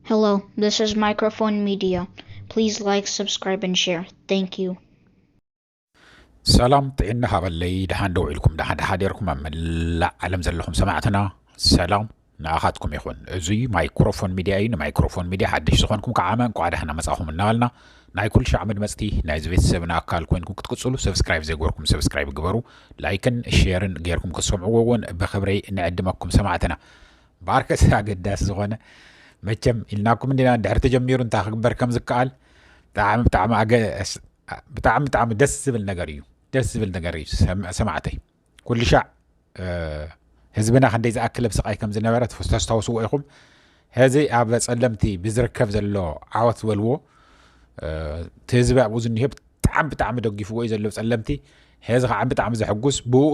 Hello, this is Microphone Media. Please like, subscribe, and share. Thank you. ሰላም ጥዕና ሃበለይ። ደሓን ደው ኢልኩም፣ ደሓን ሓዲርኩም ኣብ መላእ ዓለም ዘለኹም ሰማዕትና ሰላም ንኣኻትኩም ይኹን። እዚ ማይክሮፎን ሚድያ እዩ። ንማይክሮፎን ሚድያ ሓድሽ ዝኾንኩም ከዓ እንቋዕ ደሕና መጻኹም እናበልና፣ ናይ ኩሉ ሻዕ መድመፅቲ ናይዚ ቤተሰብና ኣካል ኮይንኩም ክትቅፅሉ፣ ሰብስክራይብ ዘይገርኩም ሰብስክራይብ ግበሩ። ላይክን ሼርን ጌርኩም ክትሰምዕዎ እውን ብክብሪ ንዕድመኩም ሰማዕትና። ባርከስ ኣገዳሲ ዝኾነ፣ መቸም ኢልናኩም እንዲና፣ እንድሕር ተጀሚሩ እንታይ ክግበር ከም ዝከኣል ብጣዕሚ ብጣዕሚ ኣገ- ብጣዕሚ ብጣዕሚ ደስ ዝብል ነገር እዩ። ደስ ዝብል ነገር እዩ። ሰም- ሰማዕተይ፣ ኩሉ ሻዕ ህዝብና ክንደይ ዝኣክል ኣብ ስቓይ ከም ዝነበረ ተስታውስዎ ኢኹም። ሕዚ ኣብ ጸለምቲ ብዝርከብ ዘሎ ዓወት ዝበልዎ፣ እቲ ህዝቢ ኣብኡ ዝኒሀ ብጣዕሚ ብጣዕሚ ደጊፍዎ እዩ ዘሎ ጸለምቲ። ሕዚ ከዓ ብጣዕሚ ዘሕጉስ፣ ብኡ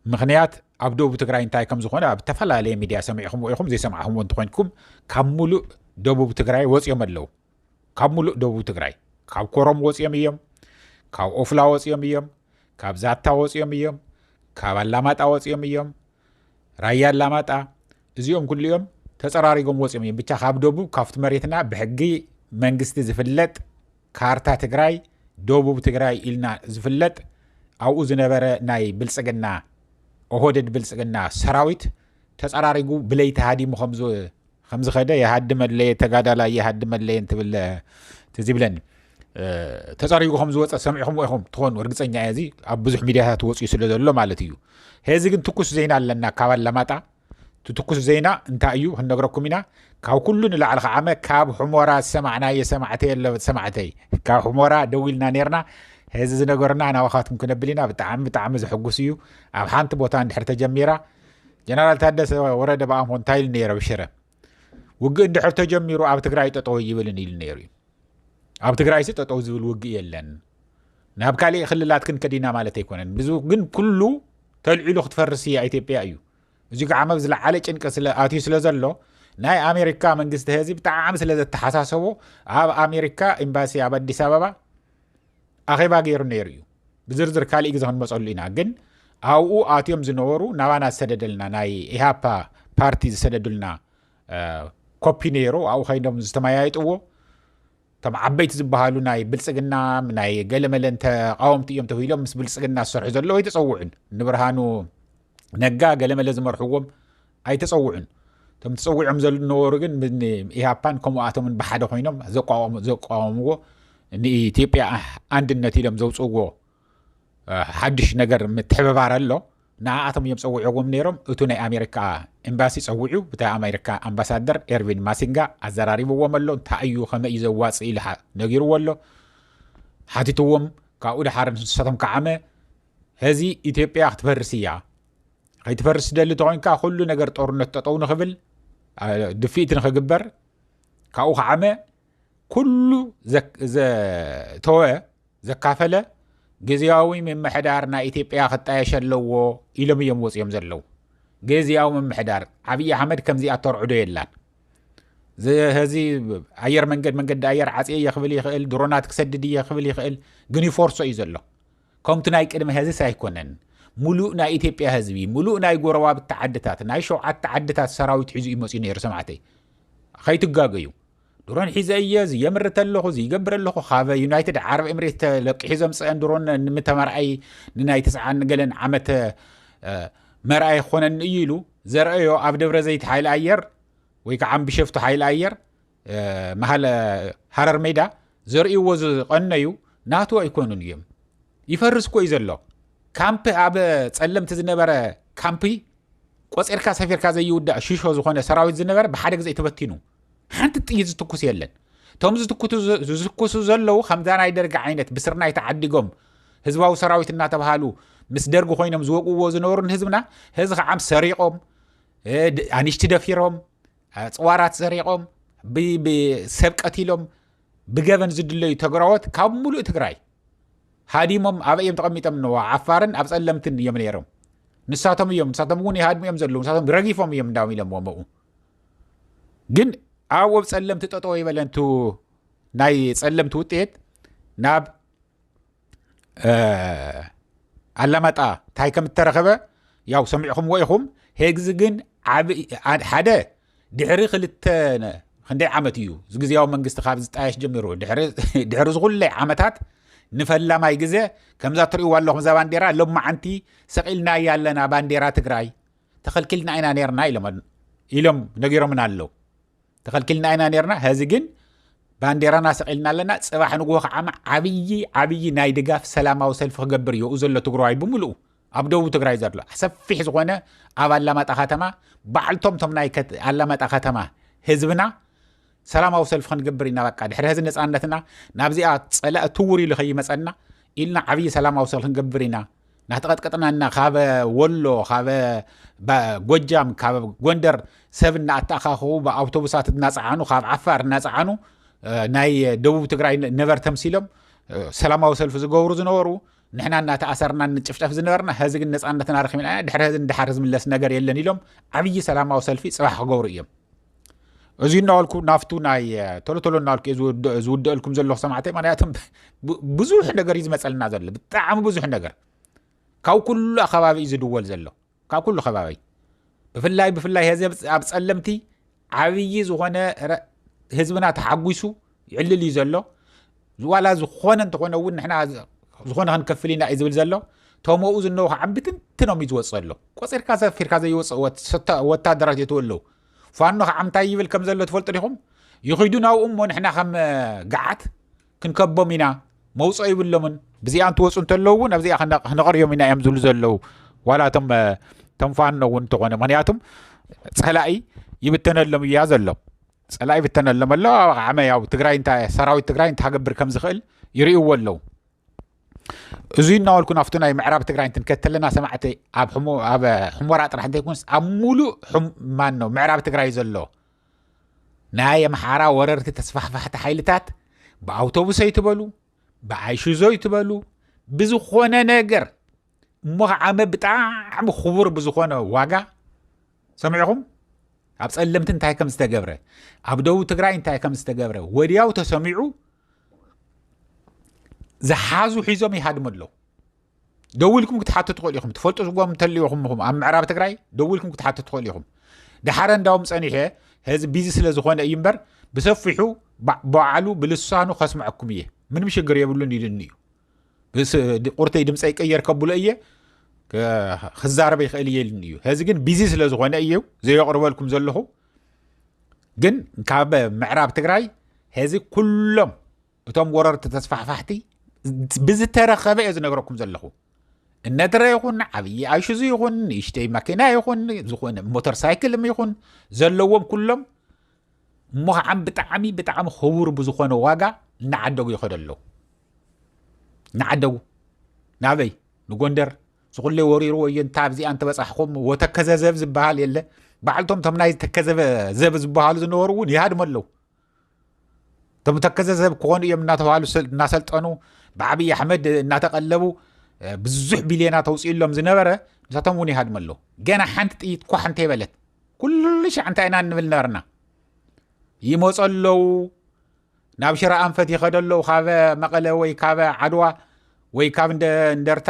ምኽንያት ኣብ ደቡብ ትግራይ እንታይ ከም ዝኾነ ኣብ ዝተፈላለየ ሚድያ ሰሚዕኹምዎ ኢኹም። ዘይሰማዕኹምዎ እንተኾይንኩም፣ ካብ ሙሉእ ደቡብ ትግራይ ወፂኦም ኣለዉ። ካብ ሙሉእ ደቡብ ትግራይ፣ ካብ ኮረም ወፂኦም እዮም፣ ካብ ኦፍላ ወፂኦም እዮም፣ ካብ ዛታ ወፂኦም እዮም፣ ካብ ኣላማጣ ወፂኦም እዮም። ራያ ኣላማጣ፣ እዚኦም ኩሉ እዮም ተፀራሪጎም ወፂኦም እዮም። ብቻ ካብ ደቡብ፣ ካብቲ መሬትና ብሕጊ መንግስቲ ዝፍለጥ፣ ካርታ ትግራይ፣ ደቡብ ትግራይ ኢልና ዝፍለጥ፣ ኣብኡ ዝነበረ ናይ ብልፅግና፣ ኦህዴድ ብልፅግና ሰራዊት ተፀራሪጉ ብለይቲ ሃዲሙ ከም ዝኸደ፣ የሃድመለየ ተጋዳላይ፣ የሃድመለየ እንትብል ትዝ ይብለኒ። ተፀሪጉ ከም ዝወፀ ሰሚዕኹምዎ ኢኹም ትኾኑ፣ እርግፀኛ እየ። እዚ ኣብ ብዙሕ ሚድያታት ወፂኡ ስለ ዘሎ ማለት እዩ። ሕዚ ግን ትኩስ ዜና ኣለና ካብ ኣላማጣ። እቲ ትኩስ ዜና እንታይ እዩ ክንነግረኩም ኢና። ካብ ኩሉ ንላዕሊ ከዓመ ካብ ሑሞራ ዝሰማዕናዮ ሰማዕተይ ኣሎ፣ ሰማዕተይ፣ ካብ ሑሞራ ደዊልና ነርና። ሕዚ ዝነገሩና ናባኻትኩም ክነብል ኢና። ብጣዕሚ ብጣዕሚ ዘሕጉስ እዩ። ኣብ ሓንቲ ቦታ እንድሕር ተጀሚራ፣ ጀነራል ታደሰ ወረደ ብኣንፎ እንታይ ኢሉ ነይረ ብሽረ፣ ውግእ እንድሕር ተጀሚሩ ኣብ ትግራይ ጠጠው ይብልን ኢሉ ነይሩ እዩ። ኣብ ትግራይሲ ጠጠው ዝብል ውግእ የለን። ናብ ካሊእ ክልላት ክንከድ ኢና ማለት ኣይኮነን። ብዙ ግን ኩሉ ተልዒሉ ክትፈርስ እያ ኢትዮጵያ እዩ። እዚ ከዓ ኣብ ዝለዓለ ጭንቂ ስለ ኣትዩ ስለ ዘሎ፣ ናይ ኣሜሪካ መንግስቲ ሕዚ ብጣዕሚ ስለ ዘተሓሳሰቦ፣ ኣብ ኣሜሪካ ኤምባሲ ኣብ ኣዲስ ኣበባ ኣኼባ ገይሩ ነይሩ እዩ። ብዝርዝር ካሊእ ግዜ ክንመፀሉ ኢና። ግን ኣብኡ ኣትዮም ዝነበሩ ናባና ዝሰደደልና ናይ ኢሃፓ ፓርቲ ዝሰደዱልና ኮፒ ነይሩ፣ ኣብኡ ከይዶም ዝተመያየጥዎ። እቶም ዓበይቲ ዝበሃሉ ናይ ብልፅግና፣ ናይ ገለመለን ተቃወምቲ እዮም ተባሂሎም ምስ ብልፅግና ዝሰርሑ ዘለዉ ኣይተፀውዑን። ንብርሃኑ ነጋ ገለመለ ዝመርሕዎም ኣይተፀውዑን። እቶም ተፀዊዖም ዝነበሩ ግን ኢሃፓን ከምኡኣቶምን ብሓደ ኮይኖም ዘቋወሙ- ዘቋወምዎ፣ ንኢትዮጵያ ኣንድነት ኢሎም ዘውፅእዎ ሓድሽ ነገር ምትሕብባር ኣሎ። ንኣኣቶም እዮም ፀዊዕዎም ነይሮም። እቱ ናይ ኣሜሪካ ኤምባሲ ፀዊዑ፣ ብታ ኣሜሪካ ኣምባሳደር ኤርቪን ማሲንጋ ኣዘራሪብዎም ኣሎ። እንታይ እዩ፣ ከመይ እዩ ዘዋፅእ ኢሉ ሓ- ነጊርዎ ኣሎ፣ ሓቲትዎም። ካብኡ ደሓር ንሳቶም ከዓመ፣ ሕዚ ኢትዮጵያ ክትፈርስ እያ፣ ከይትፈርስ ትደሊ ተኾይንካ ኩሉ ነገር ጦርነት ጠጠው ንኽብል፣ ድፍኢት ንኽግበር፣ ካብኡ ከዓመ ኩሉ ዘተወ ዘካፈለ ግዝያዊ ምምሕዳር ናይ ኢትዮጵያ ክጣየሽ ኣለዎ ኢሎም እዮም ወፂኦም ዘለዉ። ግዝያዊ ምምሕዳር ኣብይ ኣሕመድ ከምዚኣ ተርዕዶ የላን። ሕዚ ኣየር መንገድ መንገዲ ኣየር ዓፅየ እየ ክብል ይኽእል፣ ድሮናት ክሰድድ እየ ክብል ይኽእል፣ ግን ይፈርሶ እዩ ዘሎ። ከምቲ ናይ ቅድሚ ሕዚስ ኣይኮነን። ሙሉእ ናይ ኢትዮጵያ ህዝቢ፣ ሙሉእ ናይ ጎረባብቲ ዓድታት፣ ናይ ሸውዓተ ዓድታት ሰራዊት ሒዙ እዩ መፅዩ ነይሩ። ሰማዕተይ፣ ከይትጋገዩ። ድሮን ሒዘ እየ ዝየምርት ኣለኹ፣ ዝይገብር ኣለኹ፣ ካብ ዩናይትድ ዓረብ ኤምሬት ተለቂሑ ዘምፀአን ድሮን ንምተመርኣይ ንናይ ተስዓን ገለን ዓመት መርኣይ ክኾነኒ እዩ ኢሉ ዘርአዮ ኣብ ደብረ ዘይት ሓይሊ ኣየር ወይ ከዓ ቢሸፍቱ ሓይሊ ኣየር መሃል ሃረር ሜዳ ዘርእይዎ ዝቐነዩ ናቱ ኣይኮኑን እዮም። ይፈርስ እኮ እዩ ዘሎ። ካምፕ ኣብ ፀለምቲ ዝነበረ ካምፕ ቆፂርካ ሰፊርካ ዘይውዳእ ሽሾ ዝኾነ ሰራዊት ዝነበረ ብሓደ ግዜ ተበቲኑ። ሓንቲ ጥይት ዝትኩስ የለን። እቶም ዝትኩሱ ዘለዉ ከምዛ ናይ ደርጊ ዓይነት ብስርናይ ተዓዲጎም ህዝባዊ ሰራዊት እናተባሃሉ ምስ ደርጊ ኮይኖም ዝወቅዎ ዝነበሩ ንህዝብና፣ ህዚ ከዓም ሰሪቆም፣ ኣንሽቲ ደፊሮም፣ ኣፅዋራት ሰሪቆም፣ ሰብ ቀቲሎም፣ ብገበን ዝድለዩ ተግራዎት ካብ ሙሉእ ትግራይ ሃዲሞም ኣበይ እዮም ተቐሚጦም? ንዋ ዓፋርን ኣብ ፀለምትን እዮም ነይሮም። ንሳቶም እዮም፣ ንሳቶም እውን ይሃድሙ እዮም ዘለዉ፣ ንሳቶም ረጊፎም እዮም እንዳውም ኢሎም ወመኡ። ግን ኣብኡ ኣብ ፀለምቲ ጠጠው ይበለንቱ ናይ ፀለምቲ ውጤት ናብ ኣላማጣ እንታይ ከም እተረኸበ ያው ሰሚዕኹምዎ ኢኹም። ሄግዚ ግን ሓደ ድሕሪ ክልተ ክንደይ ዓመት እዩ እዚ ግዜያዊ መንግስቲ ካብ ዝጣየሽ ጀሚሩ? ድሕሪ ድሕሪ ዝኹለይ ዓመታት ንፈላማይ ግዜ ከምዛ ትርእይዋ ኣለኹም እዛ ባንዴራ ሎማዓንቲ ሰቒልናያ ኣለና ባንዴራ ትግራይ። ተኸልኪልና ኢና ነርና ኢሎም ኢሎም ነጊሮምና ኣለዉ። ተኸልኪልና ኢና ነርና፣ ሀዚ ግን ባንዴራና ሰቒልና ኣለና። ጽባሕ ንግሆ ከዓማ ዓብዪ ዓብዪ ናይ ድጋፍ ሰላማዊ ሰልፊ ክገብር እዩ ዘሎ ትግራዋይ ብምልኡ ኣብ ደቡብ ትግራይ ዘሎ ሰፊሕ ዝኾነ ኣብ ኣላማጣ ከተማ ባዕልቶም ቶም ናይ ከት- ኣላማጣ ከተማ ህዝብና ሰላማዊ ሰልፊ ክንገብር ኢና። በቃ ድሕሪ ህዚ ነፃነትና ናብዚኣ ፀላእ ትውር ኢሉ ከይመፀና ኢልና ዓብዪ ሰላማዊ ሰልፊ ክንገብር ኢና። ናተቐጥቀጥና እና ካብ ወሎ ካብ ባ- ጎጃም ካብ ጎንደር ሰብ እናኣተኣኻኸቡ ብኣውቶቡሳት እናፀዓኑ ካብ ዓፋር እናፀዓኑ እ፣ ናይ ደቡብ ትግራይ ነበር ተምሲሎም እ፣ ሰላማዊ ሰልፊ ዝገብሩ ዝነበሩ ንሕና እናተኣሰርና ንጭፍጨፍ ዝነበርና ሀዚ ግን ነፃነትና ረኪብና ኢና ድሕሪ ሀዚ ንድሓር ዝምለስ ነገር የለን ኢሎም ዓብዪ ሰላማዊ ሰልፊ ፅባሕ ክገብሩ እዮም። እዚ እናበልኩ ናብቱ ናይ እ፣ ቶሎ ቶሎ እናበልኩ እየ ዝውድ- ዝውድአልኩም ዘለኹ ሰማዕተይ። ምክንያቱም ብ- ብዙሕ ነገር እዩ ዝመፀልና ዘሎ ብጣዕሚ ብዙሕ ነገር ካብ ኩሉ ኣከባቢ እዩ ዝድወል ዘሎ ካብ ኩሉ ከባቢ ብፍላይ ብፍላይ ሀዚ ኣብ- ኣብ ፀለምቲ ዓብዪ ዝኾነ ረ- ህዝብና ተሓጒሱ ይዕልል እዩ ዘሎ። ዋላ ዝኾነ እንተኾነ እውን ንሕና ዝ- ዝኾነ ክንከፍል ኢና እዩ ዝብል ዘሎ። ተመኡ ዝነው ከዓ ብትንትኖም እዩ ዝወፅእ ዘሎ። ቆፂርካ ሰፊርካ ዘይወፅእ ወት- ሰታ- ወታደራት የትወ ኣለዉ። ፋኖ ከዓ እንታይ ይብል ከም ዘሎ ትፈልጡ ዲኹም? ይኺዱ ናብኡ እሞ ንሕና ከም እ፣ ገዓት ክንከቦም ኢና። መውፅኦ ይብሎምን። ብዚኣ እንትወፁ እንተለዉ እውን ኣብዚኣ ክነ- ክነቕርዮም ኢና እዮም ዝብሉ ዘለዉ። ዋላ እቶም እ፣ እቶም ፋኖ እውን እንተኾነ ምክንያቱም ፀላኢ ይብተነሎም እያ ዘሎ። ፀላኢ ይብተነሎም ኣሎ። ዓመ ያው ትግራይ እንታይ ሰራዊት ትግራይ እንታይ ክገብር ከም ዝኽእል ይርእይዎ ኣለዉ። እዚ እናበልኩ ናብቲ ናይ ምዕራብ ትግራይ እንትንከተለና ሰማዕተይ ኣብ ሕሞ- ኣብ ሕሞራ ጥራሕ እንተይኮንስ ኣብ ሙሉእ ሕም- ማን ነው ምዕራብ ትግራይ ዘሎ ናይ ኣምሓራ ወረርቲ ተስፋሕፋሕቲ ሓይልታት ብኣውቶቡስ ኣይትበሉ ብኣይሹዞ ኣይትበሉ ብዝኾነ ነገር እሞ ከዓመ ብጣዕሚ ክቡር ብዝኾነ ዋጋ ሰሚዕኹም ኣብ ፀለምቲ እንታይ ከም ዝተገብረ ኣብ ደቡብ ትግራይ እንታይ ከም ዝተገብረ ወዲያው ተሰሚዑ ዝሓዙ ሒዞም ይሃድሙ ኣለዉ። ደዊልኩም ክትሓቱ ትኽእሉ ኢኹም። ትፈልጡ ዝጎም እንተልዩኹም ኢኹም ኣብ ምዕራብ ትግራይ ደዊልኩም ክትሓቱ ትኽእሉ ኢኹም። ድሓረ እንዳውም ፀኒሐ ህዚ ቢዚ ስለ ዝኾነ እዩ እምበር ብሰፊሑ ባ- ባዕሉ ብልሳኑ ከስምዐኩም እየ ምንም ሽግር የብሉን ኢሉኒ እዩ። ብስ- ድ- ቁርተይ ድምፀይ ቀየር ከብሎ እየ ክ- ክዛረብ ይኽእል እየ ኢሉኒ እዩ። ህዚ ግን ቢዚ ስለ ዝኾነ እዩ ዘየቕርበልኩም ዘለኹ። ግን ካብ ምዕራብ ትግራይ ህዚ ኩሎም እቶም ወረርቲ ተስፋሕፋሕቲ ብዝተረኸበ እየ ዝነግረኩም ዘለኹ። እነድረ ይኹን ዓብዪ ኣይሹዙ ይኹን ንእሽተይ ማኪና ይኹን ዝኾነ ሞተር ሳይክልም ይኹን ዘለዎም ኩሎም እሞ ከዓ ብጣዕሚ ብጣዕሚ ክቡር ብዝኾነ ዋጋ እናዓደጉ ይኸዱ ኣለዉ። እናዓደጉ ናበይ ንጎንደር ዝኩለይ ወሪርዎ እየ እንታ ኣብዚኣ እንተበፃሕኩም ወተከዘዘብ ዝበሃል የለ ባዕልቶም ቶም ናይ ተከዘበ ዘብ ዝበሃሉ ዝነበሩ እውን ይሃድሙ ኣለዉ። እቶም ተከዘዘብ ክኾኑ እዮም እናተባሃሉ ሰል- እናሰልጠኑ ብዓብዪ ኣሕመድ እናተቐለቡ እ፣ ብዙሕ ቢልዮናት ኣውፅእሎም ዝነበረ ንሳቶም እውን ይሃድሙ ኣለዉ። ገና ሓንቲ ጥይት ኳሕ እንተይበለት ኩሉ ሻዕ እንታይ ኢና እንብል ነበርና። ይመፁ ኣለዉ ናብ ሽረ ኣንፈት ይኸዱ ኣለዉ ካብ መቐለ ወይ ካብ ዓድዋ ወይ ካብ እንደ- እንደርታ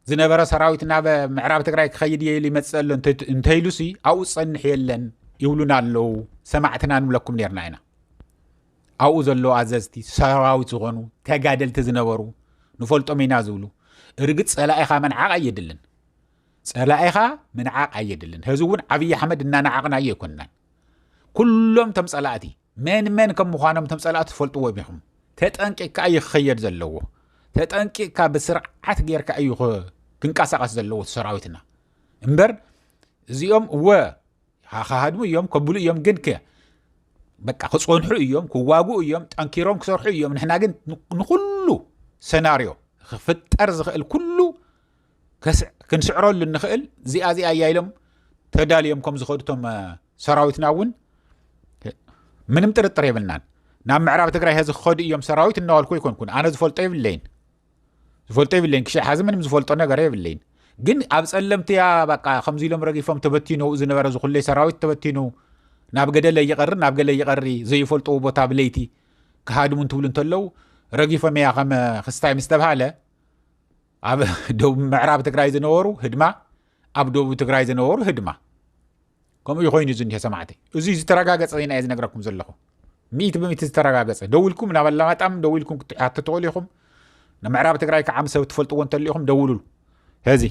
ዝነበረ ሰራዊት ናብ ምዕራብ ትግራይ ክኸይድ እየ ኢሉ ይመፅእ ኣሎ እንተ- እንተኢሉሲ ኣብኡ ዝፀንሕ የለን ይብሉና ኣለዉ። ሰማዕትና ንብለኩም ነርና ኢና። ኣብኡ ዘለዉ ኣዘዝቲ ሰራዊት ዝኾኑ ተጋደልቲ ዝነበሩ ንፈልጦም ኢና ዝብሉ። እርግጥ ፀላኢኻ ምንዓቕ ኣየድልን። ፀላኢኻ ምንዓቕ ኣየድልን። ሕዚ እውን ዓብዪ ኣሕመድ እናነዓቕናዮ ኣይኮንናን። ኩሎም ተም ፀላእቲ መን መን ከም ምዃኖም ተም ፀላእቲ ትፈልጥዎም ኢኹም። ተጠንቂቕካ እዩ ክኸየድ ዘለዎ። ተጠንቂቕካ ብስርዓት ጌርካ እዩ ክ- ክንቀሳቐስ ዘለዎ እቲ ሰራዊትና እምበር እዚኦም እወ ካ- ክሃድሙ እዮም ከብሉ እዮም ግን ከ በቃ ክፀንሑ እዮም ክዋግኡ እዮም ጠንኪሮም ክሰርሑ እዮም። ንሕና ግን ን- ንኩሉ ሰናርዮ ክፍጠር ዝኽእል ኩሉ ከስ- ክንስዕረሉ እንኽእል እዚኣ እዚኣ እያ ኢሎም ተዳልዮም ከም ዝኸዱ እቶም እ፣ ሰራዊትና እውን ምንም ጥርጥር የብልናን። ናብ ምዕራብ ትግራይ ሀዚ ክኸዱ እዮም ሰራዊት እናበልኩ ኣይኮንኩን። ኣነ ዝፈልጦ የብለይን ዝፈልጦ የብለይን ክሻ ሓዚ ምንም ዝፈልጦ ነገር የብለይን። ግን ኣብ ፀለምትያ በቃ ከምዚ ኢሎም ረጊፎም ተበቲኑ ዝነበረ ዝኩለይ ሰራዊት ተበቲኑ ናብ ገደለ ይቐሪ ናብ ገለ ይቐሪ ዘይፈልጥዎ ቦታ ብለይቲ ክሃድሙ እንትብሉ እንተለዉ ረጊፎም እያ ከም ክስታይ ምስ ተብሃለ ኣብ ደቡብ ምዕራብ ትግራይ ዝነበሩ ህድማ ኣብ ደቡብ ትግራይ ዝነበሩ ህድማ ከምኡ ኮይኑ እዚ እንዲሄ ሰማዕተይ፣ እዚ ዝተረጋገጸ ዜና እየ ዝነግረኩም ዘለኹ። ሚእቲ ብሚእቲ ዝተረጋገጸ። ደዊልኩም ናብ ኣላማጣም ደዊልኩም ክትሓቱ ትኽእሉ ኢኹም። ንምዕራብ ትግራይ ከዓ ምስ ሰብ ትፈልጥዎ እንተሊኹም ደውሉሉ። ሕዚ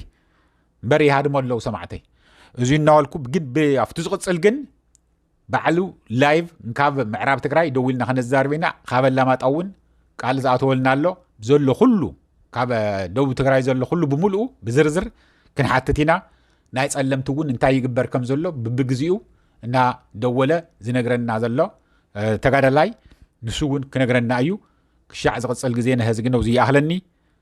እምበር ይሃድሞ ኣለዉ ሰማዕተይ። እዚ እናበልኩ ግን ብ-፣ ኣብቲ ዝቕጽል ግን ባዕሉ ላይቭ ካብ ምዕራብ ትግራይ ደዊልና ከነዛርብ ኢና። ካብ ኣላማጣ እውን ቃል ዝኣተወልና ኣሎ። ዘሎ ኩሉ ካብ ደቡብ ትግራይ ዘሎ ኩሉ ብምልኡ ብዝርዝር ክንሓትት ኢና። ናይ ጸለምቲ እውን እንታይ ይግበር ከም ዘሎ ብብግዚኡ እናደወለ ዝነግረና ዘሎ፣ እ፣ ተጋዳላይ ንሱ እውን ክነግረና እዩ። ክሻዕ ዝቕጽል ግዜ ነህዚ ግን ኣብዚ ይኣኽለኒ።